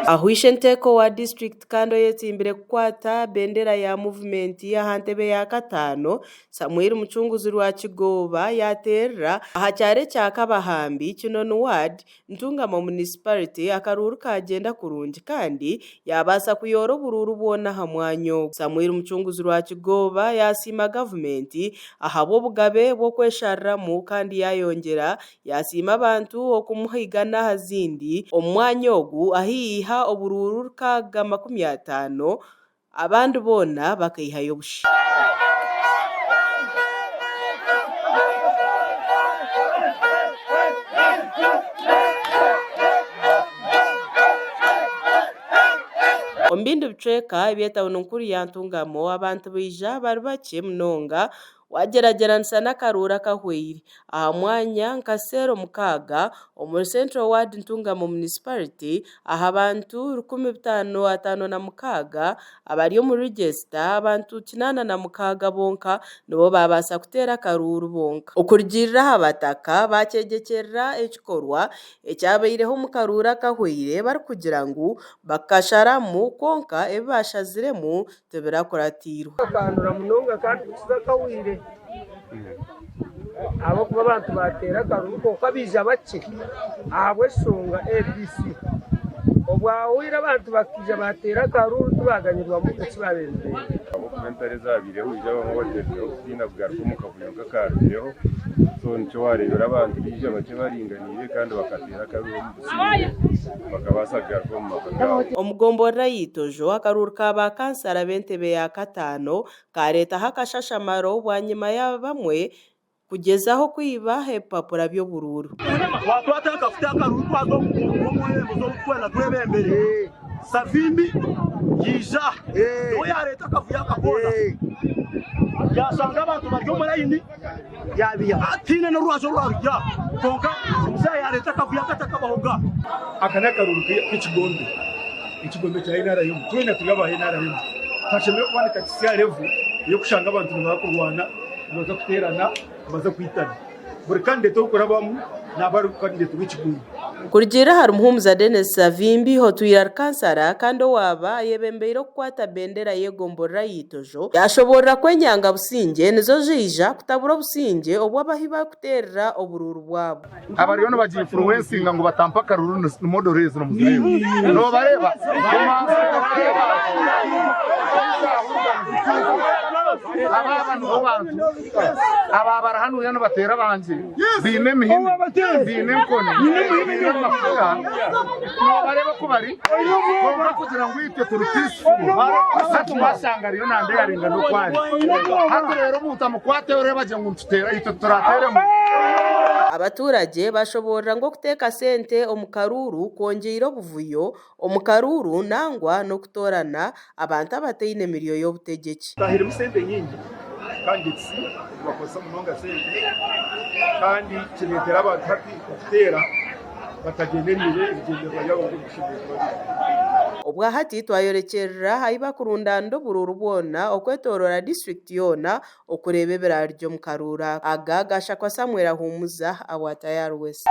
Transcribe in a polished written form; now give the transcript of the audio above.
Ahu Ishenteeko wa disiturikiti kandi oyetsimbire kukwata bendera ya muvumenti aha ntebe ya kataano, Samuel Mucunguzi Rwakigooba yaateerera aha kyaro ekya Kabahambi, Kinoni Ward, Ntungamo Munisiparite akaruuru kaagyenda kurungi kandi yaabaasa kuyoora oburuuru bwona aha mwanya ogwo. Samuel Mucunguzi Rwakigooba yaasiima gavumenti ahabw'obugabe bw'okweshariramu kandi yaayongyera yaasiima abantu okumuhigana aha zindi omu mwanya ogu ahu yaiha oburuuru 650 Abandi boona bakaihayo busha. Omu bindi bicweka eby'etauni nkuru ya Ntungamo, abantu baija bari bakye munonga Waagyeragyeranisa n'akaruuru akahweire aha mwanya nka seero mukaaga omuri Central Ward Ntungamo Munisiparite aha bantu 5,556 abari omu rigisita, abantu 86 bonka nibo baabaasa kuteera akaruuru bonka. Okurugiirira aha bataka, baakyegyekyerera ekikorwa ekyabaireho omu karuuru akahweire barikugira ngu bakasharamu kwonka ebi baashaziremu tibirakuratiirwe. Kakandura munonga kandi kukiza akahwire ahabw'okuba abantu baateera akaruru kwonka baija bakye ahabw'enshonga ABC. Obwahwire abantu bakaija baateera akaruru tibaaganyirwamu eki baabaire nibenda. Ahabw'okuba entaro ezabaireho haija abamwe bateerireho kutiina kugaruka omu kavuyo nk'akaarugireho so nikyo waareebera abantu baija bakye baringaniire kandi bakateera akaruru omu busingye bakabaasa kugaruka omu maka gaabo. Omu gomborora ya Itojo, akaruuru ka ba kansara b'entebe ya kataano kaareetaho akashashamaro bwanyima ya bamwe kugyezaho kwiba ebipapura by'oburuuru. Twatwata akafuta akaruuru twaza omu rurembo z'orukwenda twebembere Savimbi yaija niwe yareeta akavuyo aka koona yashanga abantu bari omu layini Tihaine n'orwazi orwarugira kwonka omusaija yaareeta akavuyo akatakabahoga. Aka n'akaruuru k'ekigombe, ekigombe kya NRM. Twena turi aba NRM. Tuhashemereire kuba nikakitsya level ey'okushanga abantu nibaza kurwana, nibaza kuteerana, nibaza kwitana. Buri kandidate orikurabamu naaba ari kandidate w'ekigombe. Kurugiirira ahari Muhumuza Denis Savimbi otwire ari kansara kandi owaaba ayebembeire okukwata bendera y'egomborora ya Itojo, yaashoboorora ku enyanga busingye nizo ziija kutabura obusingye obu abahi barikuteerera oburuuru bwabo. Abariyo nibaginfluencinga ngu batampe akaruru ni model ezi nimuzireeba nobareeba aba nibo bantu aba bari hanuya nibateera abangye Baine emihini, baine enkoni, baine amafuta, noobareeba oku bari, kwonka kugira ngu itwe turi peaceful, hati waashanga ariyo nandeyaringa n'oku ari. Hati reero omuntu amukwateho oreeba gye ngu nituteera, itwe titurateeremu. Abaturage bashoboorora ngu okuteeka sente omu karuuru kwongyeire obuvuyo omu karuuru nangwa n'okutoorana abantu abataine miryo y'obutegyeki. Tutahairemu sente nyingi kandi ekisi nibakozesa munonga sente kandi kireetera abantu hati okuteera batagyendereire ebigyendererwa byabo nk'oku bishemereire kuba biri. Obwahati twayorekyerera ahi bakurundaanira oburuuru bwona okwetooroora disiturikiti yoona okureeba ebirarugye omu karuuru aka. Aga gashakwa Samuel Ahumuza abwa Tayari West.